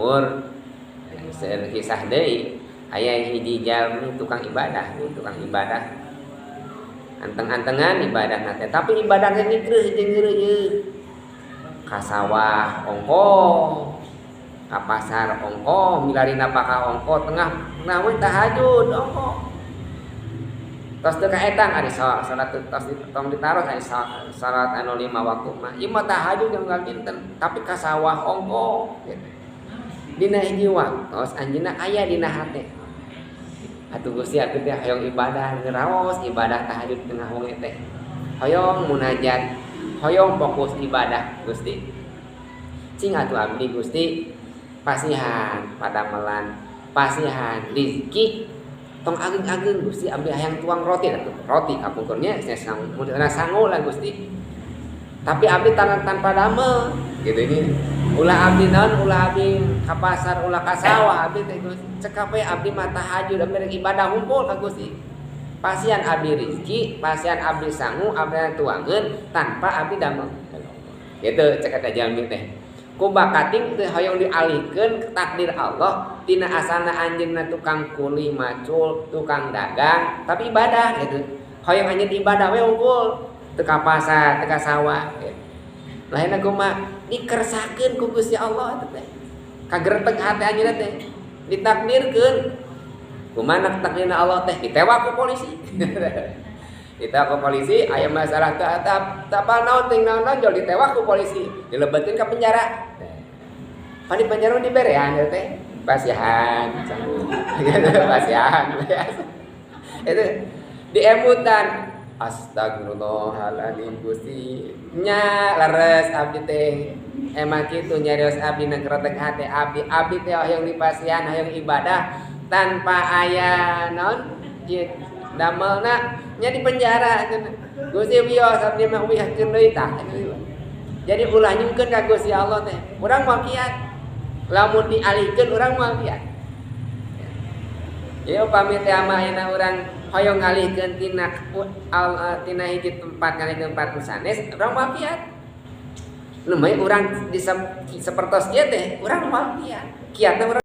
Kapungkur seueur kisah deui, aya hiji jalmi tukang ibadah, tukang ibadah. Anteng-antengan ibadah teh, tapi ibadahna nikreuh jeung ngeureuyeuh. Ka sawah ongkoh, ka pasar ongkoh, milari napakah ongkoh, tengah nawe tahajud ongkoh. Tos teu kaetang ari salat tos tong ditaros ari salat anu 5 waktu mah. Ieu mah tahajud jeung dinten, tapi ka sawah ongkoh gitu. Dina hiji waktos anjeunna aya dina hate. Atuh Gusti, abdi teh hoyong ibadah, ngeraos ibadah tahajud tengah wengi teh. Hoyong munajat, hoyong fokus ibadah Gusti. Cing atuh abdi Gusti pasihan padamelan, pasihan rizki tong ageng-ageng Gusti, abdi hayang tuang roti atuh. Roti kapungkurnya saya sangu lah Gusti. Tapi abdi tanpa damel gitu ini. Ulah abdi naon, ulah abdi ka pasar, ulah ka sawah abdi teh Gusti. Cekap we abdi mah tahajud, abdi rek ibadah humpul ka Gusti. Pasihan abdi rizki, pasihan abdi sangu, abdi tuangeun tanpa abdi damel. Gitu cek eta jalmi teh. Ku bakating teh hoyong dialihkeun takdir Allah tina asalna anjeunna tukang kuli macul, tukang dagang, tapi ibadah gitu. Hoyong anjeun ibadah we unggul, teu ka pasar, teu ka sawah gitu. Lainna kumaha dikersakeun ku Gusti Allah eta teh. Kagereteg hate anjeunna teh ditakdirkeun. Kumaha takdirna Allah teh ditewak ku polisi. Ditewak ku polisi, aya masalah teu apal naon teuing naon-naon jol ditewak ku polisi, dilebetin ka penjara. Pan di penjara mah diberean eta teh. Pasihan, pasihan. Itu diemutan. Astagfirullahaladzim Gusti. Nya leres abdi teh. Emang kitu nyarios abdi na keretek hate abdi. Abdi teh hoyong dipasihan, hoyong ibadah tanpa aya naon ieu damelna nya di penjara cenah. Gusti wios abdi mah wihkeun deui tah. Jadi ulah nyungkeun ka Gusti Allah teh. Urang moal kiat. Lamun dialihkeun urang moal kiat. Ya upami teh mah ayeuna urang hoyong ngalihkeun tina tina hiji tempat ngalihkeun tempat nu sanes, urang moal kiat. Lumayan urang di sapertos kieu teh, urang moal kiat. Kiatna urang